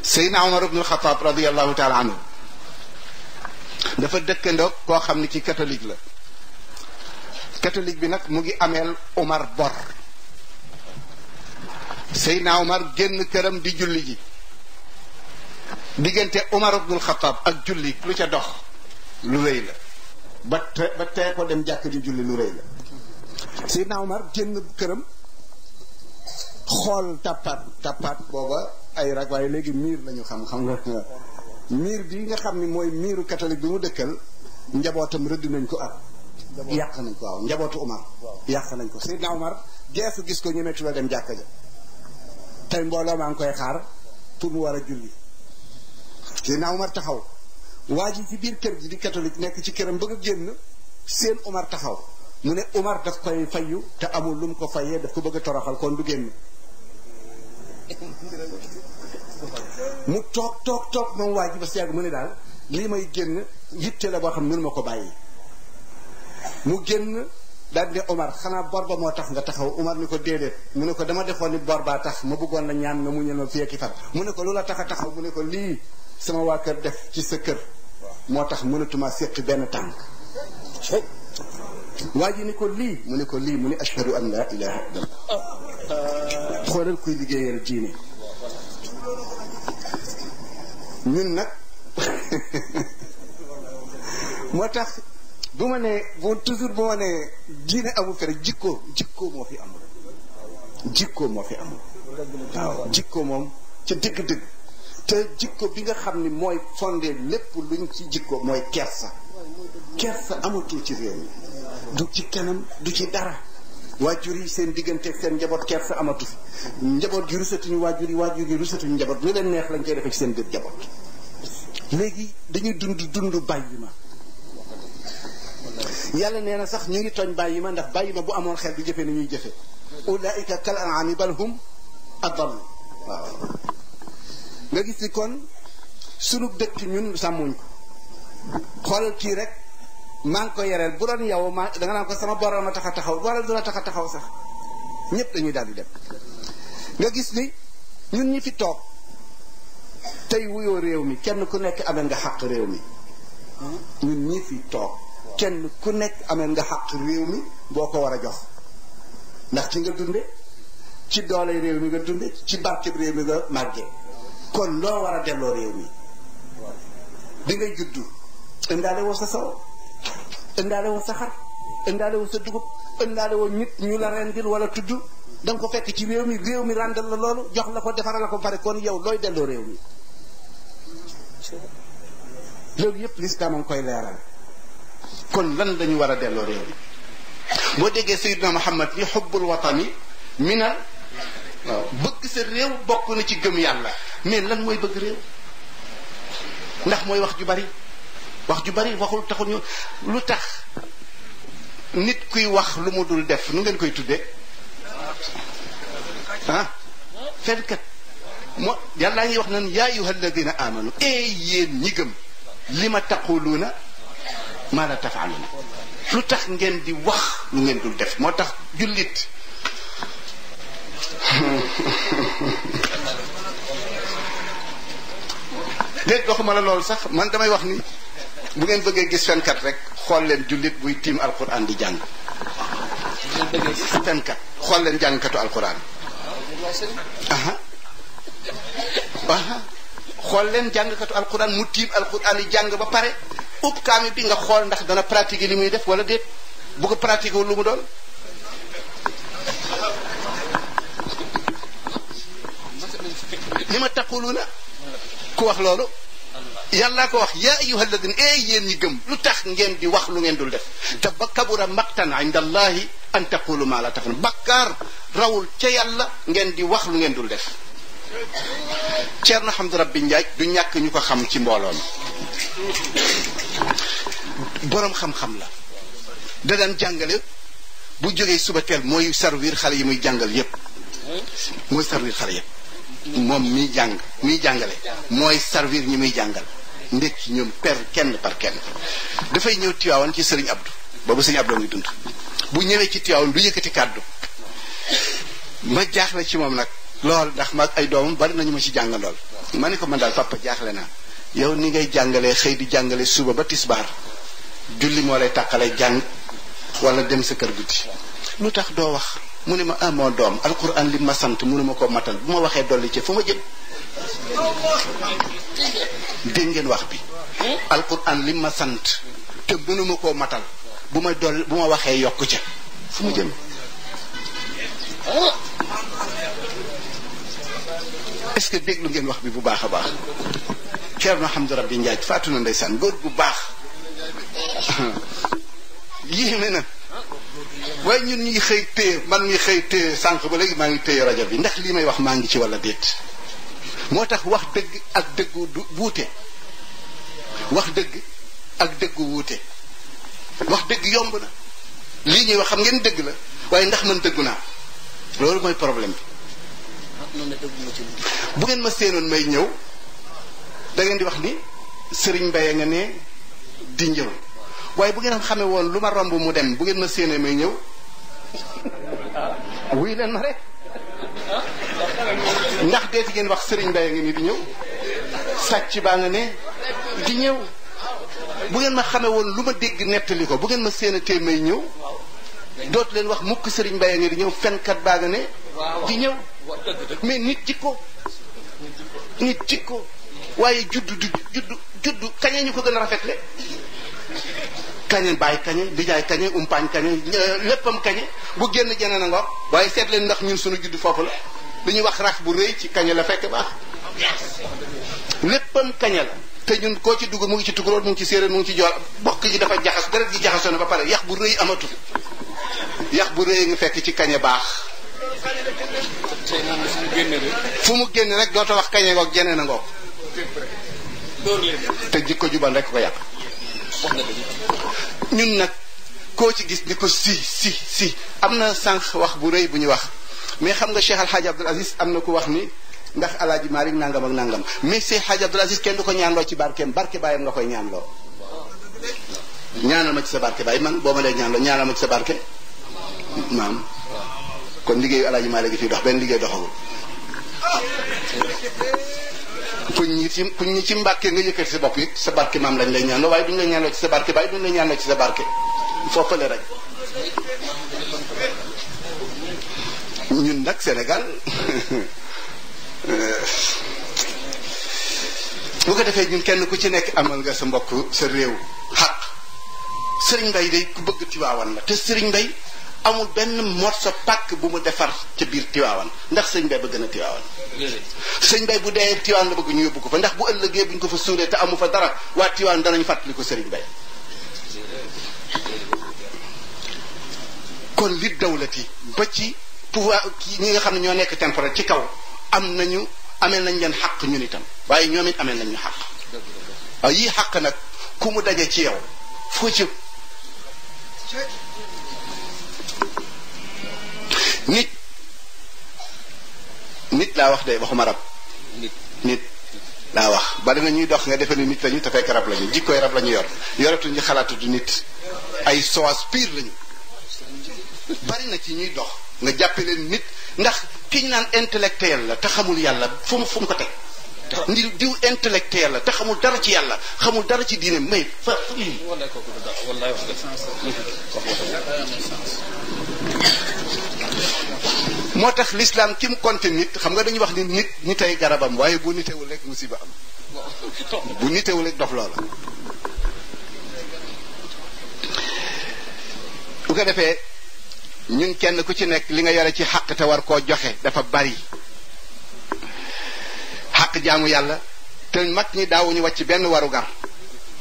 Seydina Omar ibn al-Khattab radiyallahu taala anhu dafa dëkkandoog koo xam ni ci catholique la. catholique bi nag mu ngi ameel Omar bor. Seydina Omar génn këram di julli ji. diggante Omar ibn al-Khattab ak julli lu ca dox lu rëy la. ba tee ko dem jàkk di julli lu rëy la. Seydina Omar génn këram xool tappaat booba ay rag waaye léegi miir lañu xam nga miir bi nga xam ni mooy miiru catholique bi mu dëkkal njabootam rëdd nañ ko ak yàq nañ ko waaw njabootu Omar yàq nañ ko. Seydina Omar geesu gis ko ñemetu la dem jàkka ja tey mbooloo maa ngi koy xaar pour mu war a julli. Seydina Omar taxaw waa ji ci biir kër gi di catholique nekk ci këram bëgg a génn seen Omar taxaw mu ne Omar daf koy fayu te amul lu mu ko fayee daf ko bëgg a toroxal kon du génn. mu toog moom waa ji ba si yàgg mu ne daal lii may génn yitte la boo xam ne mënu ma ko bàyyi. mu génn daal di ne Omar xanaa bor ba moo tax nga taxaw. Omar ni ko déedéet mu ne ko dama defoon ni bor baa tax ma bëggoon la ñaan na mu ñëw ma fii ki fan. mu ne ko lu la tax a taxaw mu ne ko lii sama waa kër def ci sa kër moo tax mënatuma séqi benn tànk. waa ji ni ko lii mu ne ko lii mu ne ashhadu an la ilaha illallah. xoolal kuy liggéeyal diine. ñun nag moo tax bu ma nee toujours bu ma nee diine amul fere jikko moo fi amul. jikko moo fi amul. waaw jikko moom ca dëgg-dëgg te jikko bi nga xam ni mooy fondé lépp luñ ci jikko mooy kersa. kersa amatul ci réew mi du ci kanam du ci dara. waajur yi seen diggante ak seen njaboot kersa amatu fi. njaboot gi rusatuñu waajur yi rusatuñu njaboot lu leen neex lañ koy defee ci seen biir njaboot. léegi dañuy dund bàyyi ma. yàlla nee na sax ñu ngi tooñ bàyyi ma ndax bàyyi ma bu amoon xel du jëfe ni ñuy jëfe. ulaika kal an'ami bal hum adall. waaw nga gis ni kon sunu dëkk ñun sàmmuñ ko. xoolal kii rek maa ngi ko yereel bu doon yow danga naan ko sama borom a tax a taxaw wala du la tax a taxaw sax ñëpp dañuy daal di dem. nga gis ni ñun ñi fi toog tey wuyoo réew mi kenn ku nekk amee nga xàq réew mi. ñun ñi fi toog kenn ku nekk amee nga xàq réew mi boo ko war a jox ndax ci nga dunde ci doole réew mi nga dunde ci barkeb réew mi nga màggee kon loo war a delloo réew mi. bi ngay juddu indaale woo sa saw indaale woo sa xar indaale woo sa dugub indaale woo nit ñu la rendil wala tudd da nga ko fekk ci réew mi ràndal la loolu jox la ko defaral la ko pare kon yow looy delloo réew mi. loolu yëpp lislaam a ngi koy leeral. kon lan lañu war a delloo réew mi boo déggee Seydina Muhammad ni xubbul watani minal waaw bëgg sa réew bokk na ci gëm yàlla mais lan mooy bëgg réew. ndax mooy wax ju bari waxul taxul ñu lu tax nit kuy wax lu mu dul def nu ngeen koy tuddee fenkat moo yàllaa ngi wax naan yaa ayyuha alladina amanu yéen ñi gëm li ma taquluuna maa la tafaaluuna lu tax ngeen di wax lu ngeen dul def moo tax jullit déet waxuma la loolu sax man damay wax ni bu ngeen bëggee gis fenkat rek xool leen jullit buy tiim alquran di jàng. fenkat xool leen jàngkatu alquran. xool leen jàngkatu alquran mu tiim alquran di jàng ba pare ub kaami bi nga xool ndax dana pratiquer li muy def wala déet bu ko pratiquer lu mu doon. li ma taquluna ku wax loolu yàlla ko wax yaa ayyuha alladina yéen ñi gëm lu tax ngeen di wax lu ngeen dul def te ba kabura maqtan inda allahi an taqulu ma la tafalun bakkaar rawul ca yàlla ngeen di wax lu ngeen dul def. Ceerno Hamdu Rabbi Njaay du ñàkk ñu ko xam ci mbooloo mi boroom xam-xam la da daan jàngale bu jógee suba teel mooy servir xale yi muy jàngal yépp mooy servir xale yépp moom miy jàngale mooy servir ñi muy jàngal ndekki ñoom kenn par kenn dafay ñëw Tiwaawan ci Sëriñ Abdou boobu Sëriñ Abdou ngi dund bu ñëwee ci Tiwaawan du yëkkati kàddu ma jaaxle ci moom nag lool ndax maag ay doomam bari nañu ma ci jàngandool ma ne ko man daal papa jaaxle naa yow ni ngay jàngalee xëy di jàngale suba ba tisbaar julli moo lay tàqale jàng wala dem sa kër guddi lu tax doo wax mu ne ma moo doom alquran li ma sant mënu ma ko matal bu ma waxee dolli ci fu ma jëm dégg ngeen wax bi alquran li ma sant te mënu ma koo matal bu ma waxee yokk ca fu ma jëm est-ce que déglu ngeen wax bi bu baax a baax Ceerno Hamdu Rabbi Njaay faatu na ndeysaan góor bu baax yéeme na waaye ñun ñuy xëy téye man ngi xëy téye sànq ba léegi maa ngi téye rajo bi ndax lii may wax maa ngi ci walla déet moo tax wax dëgg ak dëggu wuute wax dëgg ak dëggu wuute wax dëgg yomb na lii ñuy wax xam ngeen dëgg la waaye ndax man dëggu naa loolu mooy problème bi bu ngeen ma séenoon may ñëw da ngeen di wax ni Sëriñ Mbaye nga ne di ñëw waaye bu ngeen xamee woon lu ma romb mu dem bu ngeen ma séenee may ñëw wuy leen ma rek ndax deeti ngeen wax Sëriñ Mbaye nga ni di ñëw sàcc baa nga ne di ñëw bu ngeen ma xamee woon lu ma dégg nettali ko bu ngeen ma séenatee may ñëw dootu leen wax mukk Sëriñ Mbaye nga di ñëw fenkat baa nga ne di ñëw mais nit jikko waaye juddu kañe ñu ko gën a rafetle kañe baay kañe dijaay kañe umpaañ kañe léppam kañe bu génn jeneen a ngoog waaye seet leen ndax ñun suñu juddu foofu la dañuy wax rax bu rëy ci kañe la fekk baax léppam kañe la te ñun koo ci dugg mu ngi ci tukuroor mu ngi ci séeréer mu ngi ci jool bokk ji dafa jaxas deret gi jaxasoo na ba pare yax bu rëy amatul yax bu rëy nga fekk ci kañe baax fu mu génn rek doota wax kañe ngoog jeneen a ngoog te jikko jubal rek ko yàq ñun nag koo ci gis ni ko si am na sànq wax bu rëy bu ñu wax mais xam nga Cheikh Al Hadj Abdoul Aziz am na ku wax ni ndax Alaaji Maalik nangam ak nangam mais Cheikh Hadj Abdoul Aziz kenn du ko ñaanloo ci barkeem barke baayam nga koy ñaanloo ñaanal ma ci sa barke baay man boo ma lay ñaanloo ñaanal ma ci sa barke maam kon liggéeyu Alaaji Maalik gi fii dox benn liggéey doxagul kuñ ñi ci mbàkke nga yëkkati sa bopp it sa barke maam lañ lay ñaanloo waaye duñ la ñaanloo ci sa barke baay duñ la ñaanloo ci sa barke foofale rek ñun nag Sénégal bu ko defee ñun kenn ku ci nekk amal nga sa mbokk sa réew xaq Sëriñ Mbay day ku bëgg Tiwaawan la te Sëriñ Mbay amul benn morso pàkk bu mu defar ca biir Tiwaawan ndax Sëriñ Mbay bëgg na Tiwaawan Sëriñ Mbay bu dee Tiwaawan la bëgg ñu yóbbu ko fa ndax bu ëllëgee buñ ko fa suulee te amu fa dara waa Tiwaawan danañ fàttali ko Sëriñ Mbay kon li dawlati ba ci pouvoir ñi nga xam ne ñoo nekk temporel ci kaw ameel nañ leen xaq ñun itam waaye ñoom it ameel nañ ñu xaq waaw yii xaq nag ku mu daje ci yow foo jëm nit laa wax de waxuma rab nit laa wax bari na ñuy dox nga defe ni nit lañu te fekk rab lañu jikkooy rab lañu yoratuñu xalaatutu nit ay soas pire lañu bari na ci ñuy dox nga jàppe leen nit ndax kiñ naan intellectuel la te xamul yàlla fu mu ko teg diw intellectuel la te xamul dara ci yàlla xamul dara ci diine may fa moo tax l'islam ki mu compté nit xam nga dañuy wax ni nit ay garabam waaye bu nitewul rek musiba am bu nitewul rek dof loola bu ko defee ñun kenn ku ci nekk li nga yore ci xaq te war koo joxe dafa bari xaq jaamu yàlla te mag ñi daawuñu wàcc benn warugar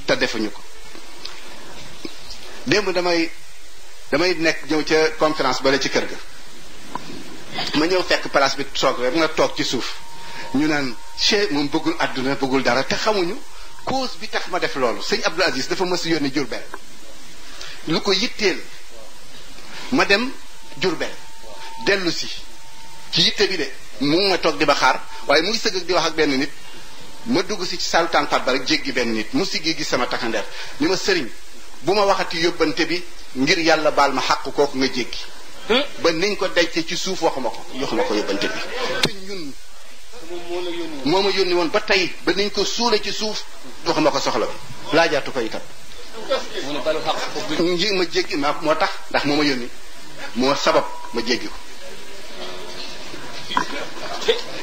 te defuñu ko démb damay nekk ñëw ca conférence bale ci kër ga ma ñëw fekk place bi toog rek nga toog ci suuf ñu naan Cheikh moom bëggul àdduna bëggul dara te xamuñu cause bi tax ma def loolu sëñ Abdou Aziz dafa mës a yónni Jurbel lu ko yitteel ma dem Jurbel dellu si ci yitte bi de mu ngi ma toog di ba xaar waaye mu ngi sëgg ak di wax ak benn nit ma dugg si ci salu tàntaat ba rek jéggi benn nit mu siggi gis sama takkandeer ni ma sëriñ bu ma waxati yóbbante bi ngir yàlla baal ma xàq kooku nga jéggi ba niñ ko dajte ci suuf waxuma ko yóbbante bi te ñun moo ma yónni woon ba tey ba niñ ko suule ci suuf wax ma ko soxla bi laajaatu ko itam ma jéggi moo tax ndax moo ma yónni moo sabab ma jéggi ko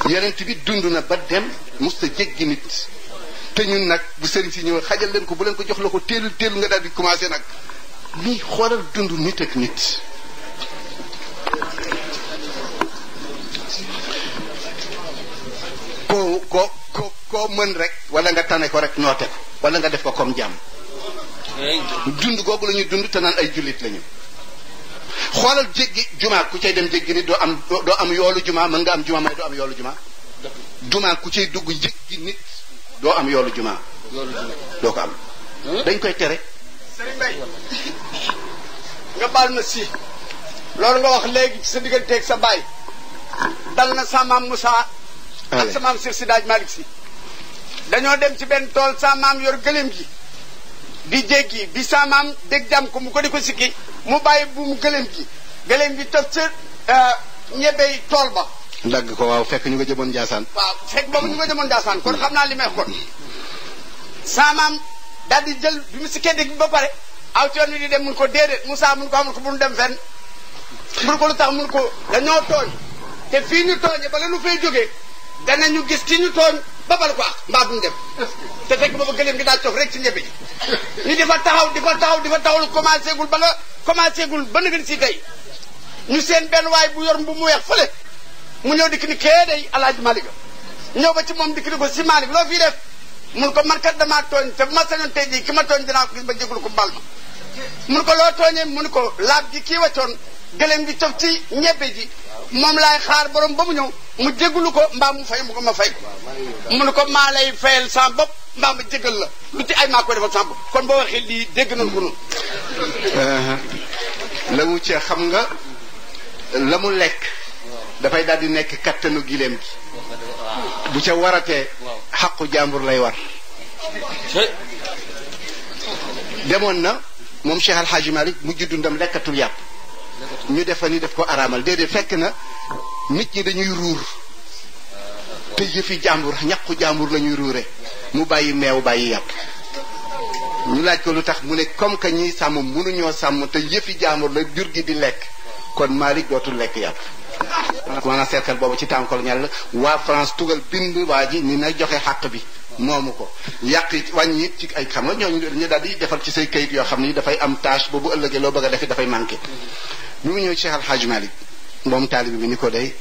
yenent bi dund na ba dem musta jéggi nit te ñun nag bu sëriñ si ñëw xajal leen ko bu leen ko jox la ko teelu nga daal di commencé nag nii xoolal dund nit ak nit koo mën rek wala nga tane ko rek noote ko wala nga def ko comme jàmm dund googu la ñuy dund te naan ay jullit lañu xoolal jéggi jumaa ku cay dem jéggi nit doo am yoolu jumaa mën nga am jumaa may doo am yoolu jumaa ku cay dugg jéggi nit doo am yoolu jumaa doo ko am dañ koy tere Serigne Mbaye nga baal ma si loolu nga wax léegi ci sa digganteeg sa baay dal na sa maam Moussa ak sa maam Sir Sidaaj Malick si dañoo dem ci benn tool sa maam yor gëléem gi di jéggi bi sa maam dégg jam ko mu ko di ko sikki mu bàyyi bu mu gëléem gi tof sa ñebey tool ba dagg ko waaw fekk ñu nga jëmoon Njaasaan waaw fekk boobu ñu nga jëmoon Njaasaan kon xam naa li may xool sa maam daal di jël bi mu sikkee dégg bi ba pare aw ci yoon wi di dem mun ko déedéet Moussa mun ko amul ko bu nu dem fenn mun ko lu tax mun ko dañoo tooñ te fii ñu tooñe bala nu fay jógee danañu gis ki ñu tooñ ba bal ko ak mbaa duñ dem te fekk booba gëléem gi daal cof rek ci ñebe ji ñu di fa taxaw lu commencé gul ba nëgën si tey ñu seen benn waay bu yor mbu mu weex fële mu ñëw dikk ni kee day Alaaji Malick ñëw ba ci moom dikk ni ko si Malick loo fii def mun ko man kat damaa tooñ te bu ma sañoon tey jii ki ma tooñ dinaa ko gis ba jégul ko bal ma mun ko loo tooñee mun ko laab gi kii waccoon gëléem gi cof ci ñebe ji moom laay xaar borom ba mu ñëw mu jégalu ko mbaa mu fay mu ko ma fay mu ne ko maa lay fayal sa bopp mbaa ma jégal la lu ci ay maa koy defal sa bopp kon boo waxee lii dégg nañ ko noonu. la mu ci xam nga la mu lekk dafay daal di nekk kattanu gileem gi bu ca waratee xaqu jàmbur lay war. demoon na moom Cheikh Al Hadji Malick mujj dundam lekkatul yàpp ñu defa ni def ko araamal déedéet fekk na nit ñi dañuy ruur te yëfi jàmbur ñaqu jàmbur la ñuy ruure mu bàyyi meew bàyyi yàpp ñu laaj ko lu tax mu ne comme que ñiy sàmm mënuñoo sàmm te yëfi jàmbur la jur gi di lekk kon Malick dootul lekk yàpp maanaam cercle boobu ci tànkol ñal waa France tugal bind waa ji ni na joxe xàq bi moomu ko yàq it wàññi it ci ay xam nga ñooñu ñu daal di defal ci say kayit yoo xam ni dafay am tâche boobu ëllëgee loo bëgg a def dafay manqué bi mu ñëw Cheikh Al Hadj Malick moom taalibi bi ni ko day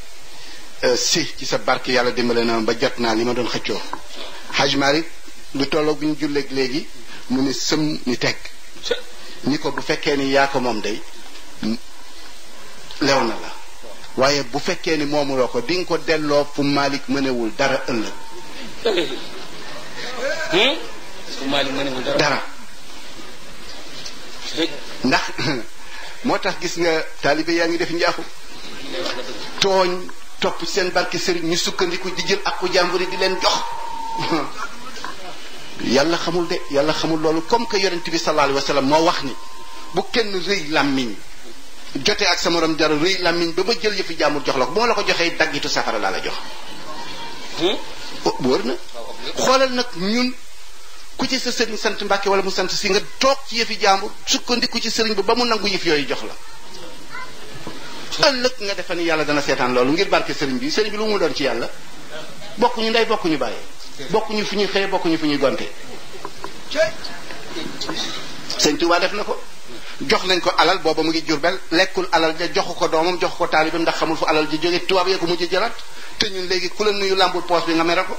si ci sa barke yàlla dimbale na ba jot naa li ma doon xëccoo Hadj Malick lu tolloog bi ñu julleeg léegi mu ni sëm ni teg ni ko bu fekkee ni yaa ko moom day lew na la waaye bu fekkee ni moomuloo ko di nga ko delloo fu Malick mënewul dara ëllëg dara ndax moo tax gis nga taalibe yaa ngi def njaaxu tooñ topp seen barke sëriñ ñu sukkandiku di jël ak ku jàmbur yi di leen jox yàlla xamul de yàlla xamul loolu comme que yonent bi sallallahu alayhi wa sallam moo wax ni bu kenn rëy làmmiñ jotee ak sa morom dara rëy làmmiñ ba ma jël yëfi jàmbur jox la ko bu ma la ko joxee daggitu safara laa la jox wóor na xoolal nag ñun ku ci sa sëriñ sant Mbàkke wala mu sant si nga toog ci yëfi jàmbur sukkandiku ci sëriñ ba mu nangu yëf yooyu jox la ëllëg nga defa ni yàlla dana seetaan loolu ngir barke sëriñ bi lu mu doon ci yàlla bokkuñu ndey bokkuñu bàyyi bokkuñu fu ñuy xëye bokkuñu fu ñuy gonte sëñ Tuubaa def na ko jox nañ ko alal booba mu ngi Jurbel lekkul alal ja joxu ko doomam joxu ko taalibam ndax xamul fu alal ji jóge tubaab yee ko mujj jëlaat te ñun léegi ku la nuyu làmbul poos bi nga mere ko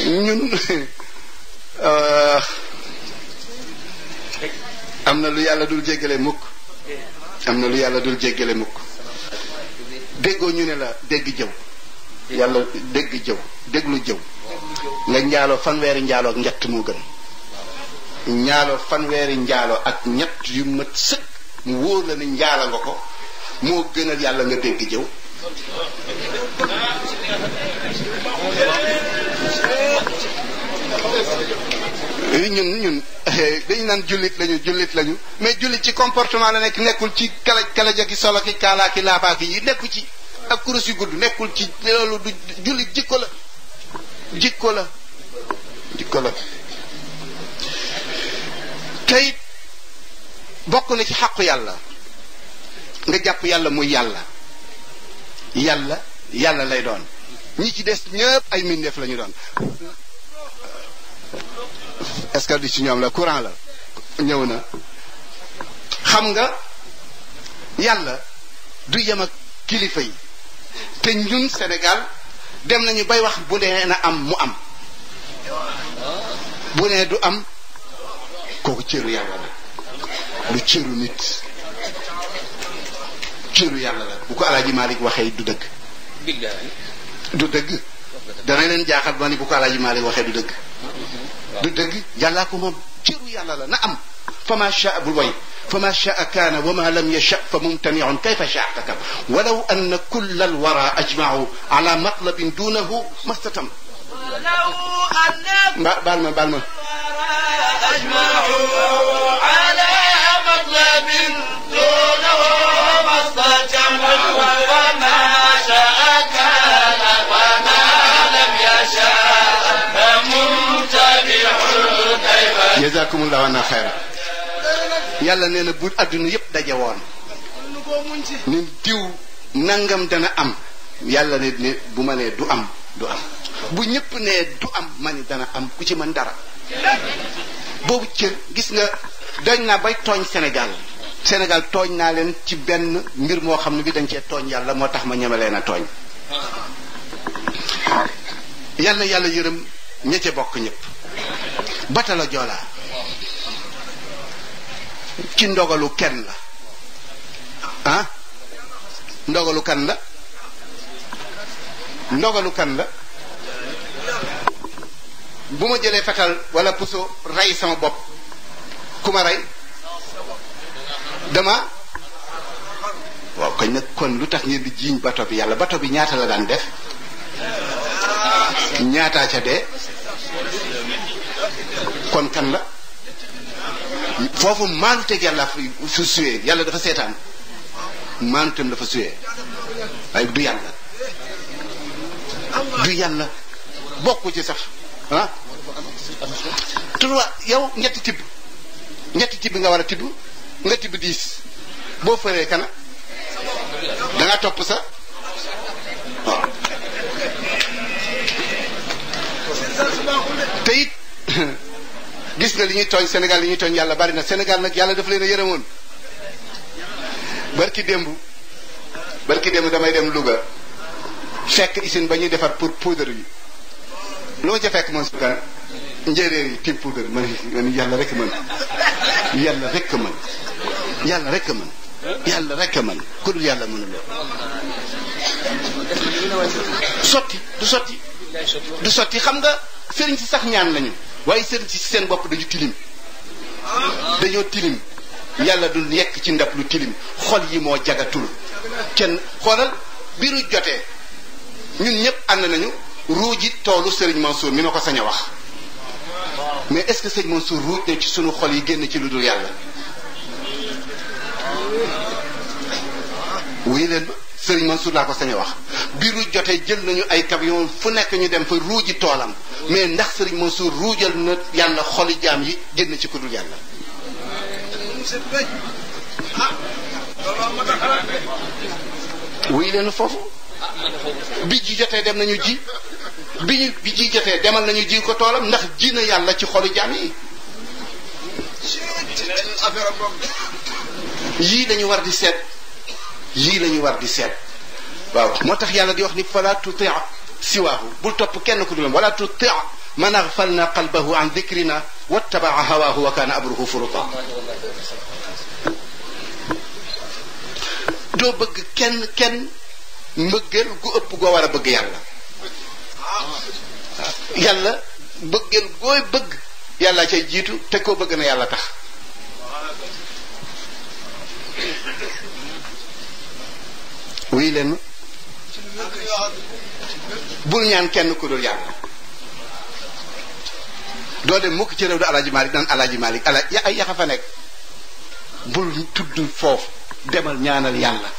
ñun am na lu yàlla dul jéggale mukk am na lu yàlla dul jéggale mukk déggoo ñu ne la dégg jëw yàlla dégg jëw déglu jëw nga njaaloo fanweeri njaaloo ak ñett moo gën njaaloo fanweeri njaaloo ak ñett yu mat sëkk mu wóor la ni njaala nga ko moo gënal yàlla nga dégg jëw ñun dañu naan jullit lañu mais jullit ci comportement la nekk nekkul ci kalaj ak solo ki kaalaa ki laafaaki yi nekku ci ak kurus yu gudd nekkul ci loolu du jullit jikko la jikko la jikko la tey bokk na ci xàqu yàlla nga jàpp yàlla muy yàlla yàlla yàlla lay doon ñi ci des ñëpp ay mbindeef la ñu doon est-ce que di ci ñoom la courant la ñëw na xam nga yàlla du yem ak kilifa yi te ñun Sénégal dem nañu bay wax bu nee na am mu am bu nee du am kooku cëru yàlla la du cëru nit cëru yàlla la bu ko Alaaji Malik waxee du dëgg du dëgg dana leen jaaxal ba ni bu ko Alaaji Malik waxee du dëgg du dëgg yàllaa ko moom cëru yàlla la na am fa ma shaa bul way fa ma shaa kaana wa ma lam yasha fa mumtaniun kayfa shaa takam walaw anna kulla alwara ajmau ala matlabin dunahu mastatam baal ma jazakumullahu anna xayra yàlla nee na bu adduna yépp daje woon ni diw nangam dana am yàlla ne bu ma nee du am du am bu ñëpp nee du am ma ni dana am ku ci mën dara boobu cër gis nga dañ naa bay tooñ Sénégal tooñ naa leen ci benn mbir moo xam ne bi dañ cee tooñ yàlla moo tax ma ñeme leen a tooñ yàlla yërëm ña ca bokk ñëpp batala joolaa ci ndogalu kenn la ah ndogalu kan la bu ma jëlee fetal wala puso rey sama bopp ku ma rey dama waaw kañ nag kon lu tax ngeen di jiiñ bato bi yàlla bato bi ñaata la daan def ñaataa ca dee kon kan la foofu maanuteeg yàlla fu suyee yàlla dafa seetaan maanuteem dafa suyee waaye du yàlla bokku ci sax ah trois yow ñetti tibb nga war a tibb nga tibb 10 boo fëree kana da nga topp sa te it gis nga li ñuy tooñ Sénégal li ñuy tooñ yàlla bari na Sénégal nag yàlla dafa leen a yërëmoon barki démb damay dem Louga fekk usine ba ñuy defar pour poudre yi lu ma ca fekk moom sukan njéeréer yi tim poudre man yàlla rek mën ku dul yàlla mënul du sotti xam nga sëriñ si sax ñaan lañu waaye sëriñ si seen bopp dañoo tilim yàlla du yekk ci ndab lu tilim xol yi moo jagatul kenn xoolal biru jotee ñun ñëpp ànd nañu ruuji toolu sëriñ Mansour mi ma ko sañ a wax mais est-ce que sëriñ Mansour ruuj na ci sunu xol yi génn ci lu dul yàlla wuy leen ba sëriñ Mansour laa ko sañ a wax biru jotee jël nañu ay camion fu nekk ñu dem fa ruuji toolam mais ndax sëriñ Mansour ruujal na yàlla xoli jaam yi génn ci ku dul yàlla wuy leen foofu bi ji jotee dem nañu ji bi ji jotee demal nañu ji ko toolam ndax ji na yàlla ci xolu jaam yi yii lañu war di seet waaw moo tax yàlla di wax ni fala tuti siwaahu bul topp kenn ku dul wala tuti man aghfalna qalbahu an dhikrina wattabaa hawaahu wa kaana amruhu furuta doo bëgg kenn mbëggeel gu ëpp goo war a bëgg yàlla bëggeel gooy bëgg yàlla cay jiitu te koo bëgg na yàlla tax wuy leen bul ñaan kenn ku dul yàlla doo dem mukk ci réew du Alaaji Malik naan Alaaji Malik ay yaxa fa nekk bul tudd foofu demal ñaanal yàlla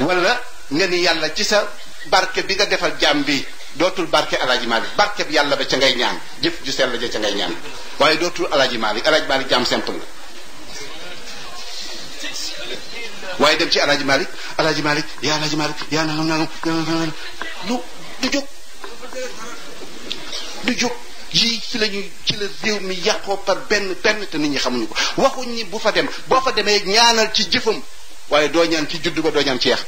wala nga ni yàlla ci sa barke bi nga defal jaam bi dootul barke Alaaji Malik barke bi yàlla ba ca ngay ñaan jëf ju sell ja ca ngay ñaan waaye dootul Alaaji Malik jaam simple la waaye dem ci Alaaji Malik yaa Alaaji Malik yaa nangam du jóg yii ci la réew mi yàqoo par benn te nit ñi xamuñu ko waxuñ ni boo fa demee ñaanal ci jëfam waaye doo ñaan ci juddu ba doo ñaan ci yax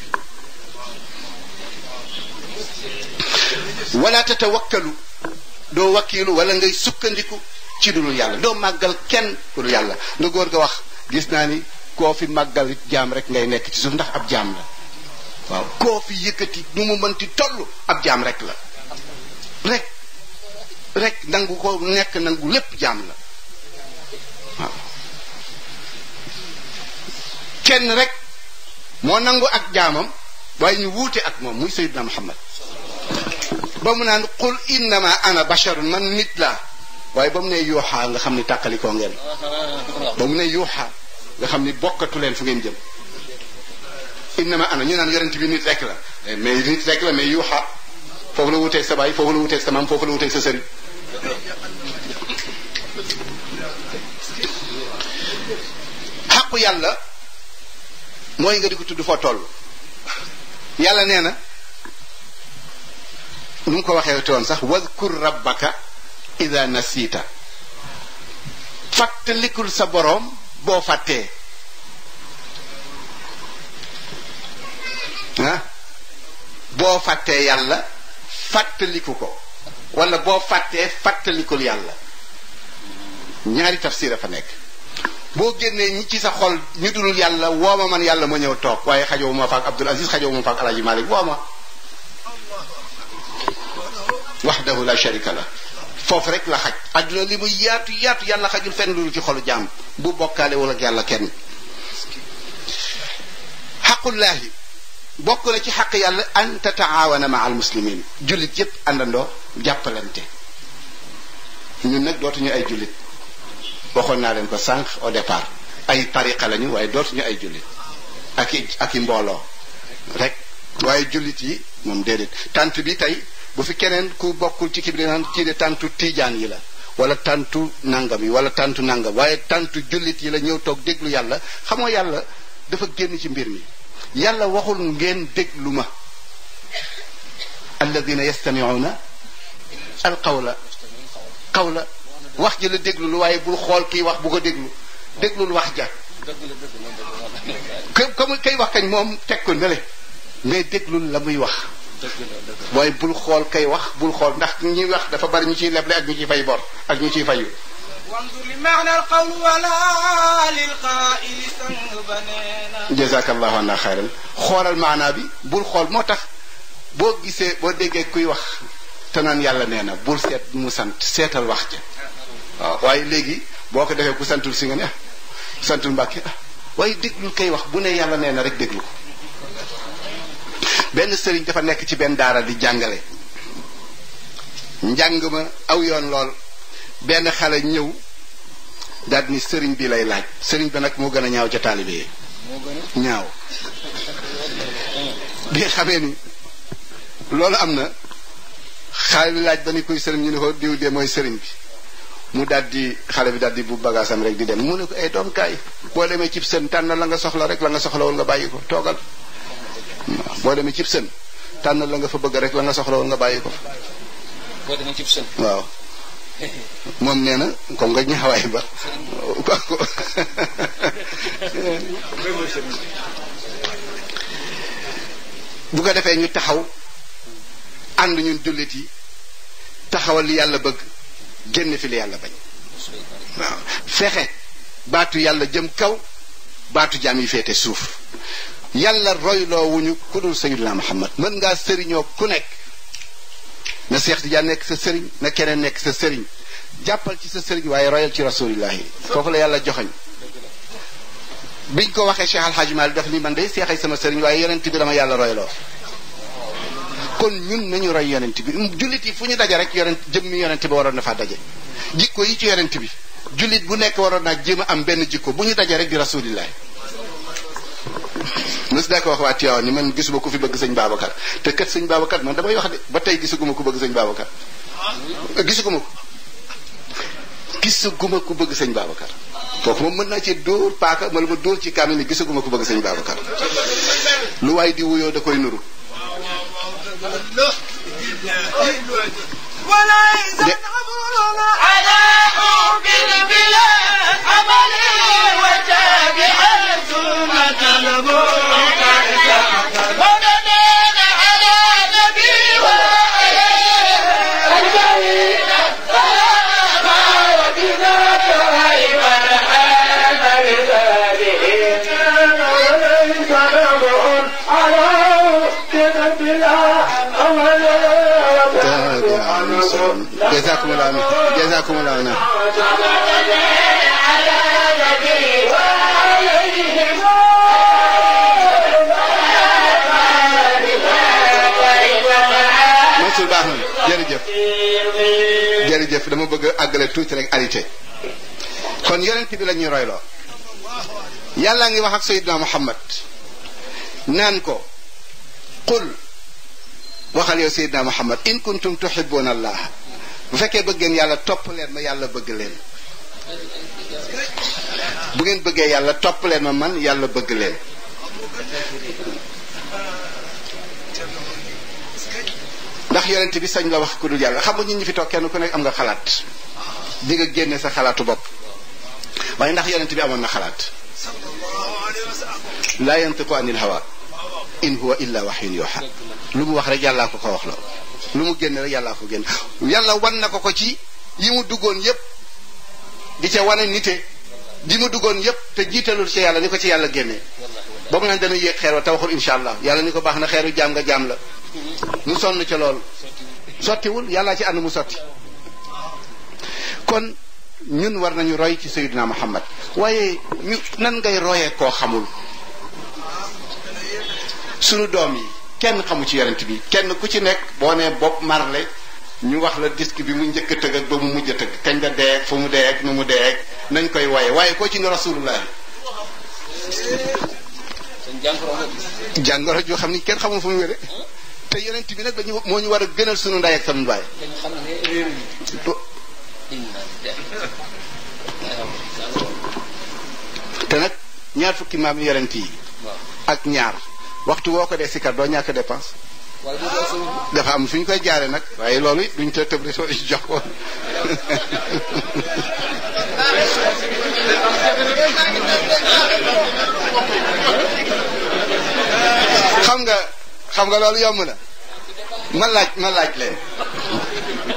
bi wala tatawakkalu doo wakkiilu wala ngay sukkandiku ci dul yàlla doo màggal kenn ku dul yàlla nga góor ga wax gis naa ni koo fi màggal jaam rek ngay nekk ci suuf ndax ab jaam la waaw koo fi yëkkati nu mu mënti toll ab jaam rek la rek nangu ko nekk nangu lépp jaam la waaw kenn rek moo nangu ak jaamam waaye ñu wuute ak moom muy Sayyidina Muhammad ba mu naan qul innama ana basharun man nit laa waaye ba mu ne yuuxaa nga xam ni tàqalikoo ngeen ba mu ne yuuxaa nga xam ni bokkatu leen fu ngeen jëm innama ana ñu naan yonent bi nit rek la mais nit rek la mais yuuxaa foofu la wuteeg sa baay foofu la wuteeg sa maam foofu la wuteeg sa sëriñ xaqu yàlla mooy nga di ko tudd foo toll yàlla nee na nu mu ko waxee woon sax wadkur rabbaka ida nasita fàttalikul sa boroom boo fàttee boo fàttee yàlla fàttaliku ko wala boo fàttee fàttalikul yàlla ñaari tafsir a fa nekk boo génnee ñi ci sa xol ñu dul yàlla wooma man yàlla ma ñëw toog waaye xajowu ma faak Abdul Aziz xajowu ma faak Alaaji Malik wooma wahdahu la sharika la foofu rek la xaj adduna li muy yaatu yàlla xajul fenn lu ci xolu jaam bu bokkaale wala ak yàlla kenn xaqullaahi bokk na ci xaq yàlla an tataawana maa al muslimin jullit yépp àndandoo jàppalante ñun nag dootuñu ay jullit waxoon naa leen ko sànq au départ ay tariqa lañu waaye dootuñu ay jullit ak i mbooloo rek waaye jullit yi moom déedéet tant bi tey bu fi keneen ku bokkul ci kii bi naan kii de tantu tiijaan yi la wala tantu nangam yi wala tantu nangam waaye tantu jullit yi la ñëw toog déglu yàlla xamoo yàlla dafa génn ci mbir mi yàlla waxul ngeen déglu ma alladina yastamiuna al qawla wax ji la déglu lu waaye bul xool kii wax bu ko déglul wax ja comme kay wax kañ moom teg ko nele mais déglul la muy wax waaye bul xool kay wax bul xool ndax ñuy wax dafa bari ñu ciy leble ak ñu ciy fay bor ak ñu ciy fayu wanzur li maana al qawl wala lil qaa'il sang banena jazakallahu anna xayran xoolal maanaa bi bul xool moo tax boo gisee boo déggee kuy wax te naan yàlla nee na bul seet mu sant seetal wax ja waaw waaye léegi boo ko defee ku santul si nga ne santul Mbàkke waaye déglul kay wax bu ne yàlla nee na rek déglu ko benn sëriñ dafa nekk ci benn daara di jàngale njàng ma aw yoon lool benn xale ñëw daal ni sëriñ bi lay laaj sëriñ bi nag moo gën a ñaaw ca taalibe yi ñaaw bi xamee ni loolu am na xale bi laaj ba ni kuy sëriñ ñu ne ko diw de mooy sëriñ bi mu daldi xale bi daldi bu bagaasam rek di dem mu ne ko ay doom kaay boo demee cib sën tànn la nga soxla rek la nga soxlawul nga bàyyi ko toogal boo demee cib sën tànn la nga fa bëgg rek la nga soxlawul nga bàyyi ko boo demee cib sën waaw moom nee na comme nga ñaawaay ba bu ko defee ñu taxaw ànd ñun jullit yi taxawal li yàlla bëgg génn fi li yàlla bañ waaw fexe baatu yàlla jëm kaw baatu jaam yi féete suuf yàlla royloo wuñu ku dul Sayyidina Muhammad mën ngaa sëriñoo ku nekk na Seex Tijaan nekk sa sëriñ na keneen nekk sa sëriñ jàppal ci sa sëriñ waaye royal ci rasulillahi foofu la yàlla joxañ biñ ko waxee Cheikh Alhaji Malick daf ni man day seexay sama sëriñ waaye yonent bi dama yàlla royloo kon ñun nañu roy yonent bi jullit yi fu ñu daje rek jëmmi yonent bi waroon na faa daje jikko yi ci yonent bi jullit bu nekk waroon naa jéem a am benn jikko bu ñu daje rek di rasulillahi mës naa ko wax waa Tiwaawan ni man gisuma ku fi bëgg sëñ Babacar te kat sëñ Babacar man damay wax de ba tey gisaguma ku bëgg sëñ Babacar gisaguma ku bëgg sëñ Babacar kooku moom mën naa ci dóor paaka ma dóor ci kaamil ni gisaguma ku bëgg sëñ Babacar lu waay di wuyoo da koy nuru جزاكم الله Mansour baax na jërëjëf dama bëgg a àggale tuuti rek arrêté kon yonent bi la ñuy royloo yàlla ngi wax ak Seydina Muhammad naan ko qul waxal yow Seydina Muhammad in kuntum tuhibbuna Allah bu fekkee bëgg ngeen yàlla topp leen ma yàlla bëgg leen bu ngeen bëggee yàlla topp leen ma man yàlla bëgg leen ndax yonent bi sañ la wax ku dul yàlla xam nga ñun ñi fi toog kenn ku nekk am nga xalaat di nga génne sa xalaatu bopp waaye ndax yonent bi amoon na xalaat laa yantiqu anil hawa in huwa illa wahyun yuha lu mu wax rek yàllaa ko wax la lu mu génn rek yàllaa ko génn yàlla wan na ko ci yi mu duggoon yépp di ca wane nite di mu duggoon yépp te jiitalul ci yàlla ni ko ci yàlla génnee ba mu naan dana yéeg xeer wa te waxul insha allah yàlla ni ko baax na xeeru jaam nga jaam la mu sonn ca loolu sottiwul yàllaa ci ànd mu sotti kon ñun war nañu roy ci Seydina Muhammad waaye ñu nan ngay royee koo xamul sunu doom yi kenn xamu ci yonent bi kenn ku ci nekk boo nee Bob Marley ñu wax la disque bi mu njëkk a tëgg ak ba mu mujj a tëgg kañ la dee ak fu mu dee ak nu mu dee ak nañ koy woye waaye koo ci ne rasulullah jàngoro joo xam ni kenn xamul fu mu wére te yonent bi nag dañu moo ñu war a gënal sunu ndey ak sunu baay te nag ñaar fukki maam yonent yi ak ñaar waxtu woo ko dee sikar doo ñàkk dépense dafa am fu ñu koy jaare nag waaye loolu it duñ te tëb rek jox ko xam nga loolu yomb na ma laaj leen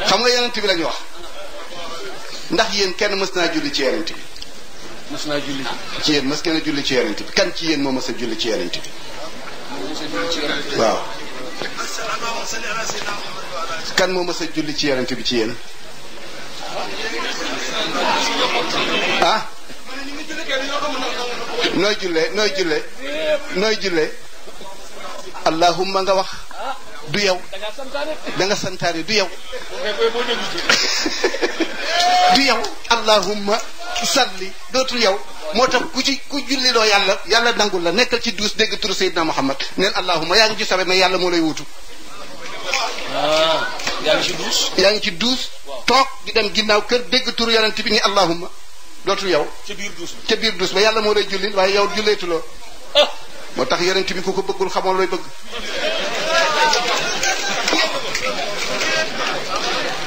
xam nga yonent bi lañu wax ndax yéen kenn mës naa julli ci yonent bi mës naa julli ci yéen mës ngeen a julli ci yonent bi kan ci yéen moo mës a julli ci yonent bi waaw kan moo mës a julli ci yonent bi ci yéen ah nooy jullee allahumma nga wax du yow da nga santaane du yow du yow allahumma salli dootul yow moo tax ku julli loo yàlla nangul la nekkal ci duus dégg turu Seydina Muhammad neen allahumma yaa ngi ci sabe mais yàlla moo lay wutu yaa ngi ci duus toog di dem ginnaaw kër dégg turu yonent bi ni allahumma dootul yow ca biir duus ba yàlla moo lay jullil waaye yow julleetuloo moo tax yonent bi ku ko bëggul xamoo looy bëgg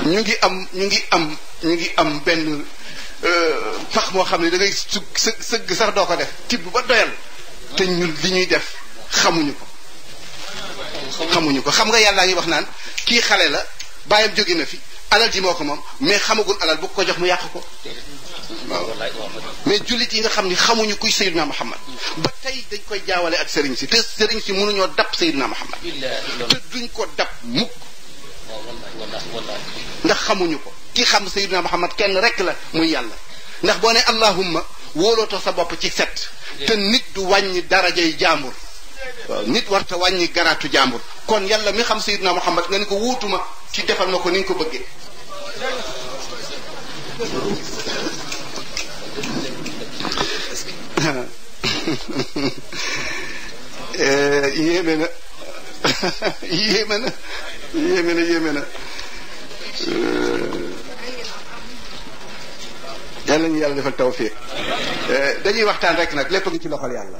ñu ngi am benn pax moo xam ne da ngay sëgg sax doo ko def tibb ba doyal te ñun li ñuy def xamuñu ko xam nga yàllaa ngi wax naan kii xale la bàyyam jóge na fi alal ji moo ko moom mais xamagul alal bu ko jox mu yàq ko waaw mais jullit yi nga xam ni xamuñu kuy Seydina Muhammad ba tey dañ koy jaawale ak sëriñ si te sëriñ si mënuñoo dab Seydina Muhammad te duñ ko dab mukk ndax xamuñu ko ki xam Seydina Muhammad kenn rek la muy yàlla ndax boo ne allahumma wóolootoo sa bopp ci set te nit du wàññi darajay jàmbur waaw nit warta wàññi garaatu jàmbur kon yàlla mi xam Seydina Muhammad nga ni ko wuutuma ci defal ma ko ni nga ko bëggee yéeme na yéeme na yéeme na yéeme na yàlla ñu yàlla defal tawfiq dañuy waxtaan rek nag lépp ngi ci loxol yàlla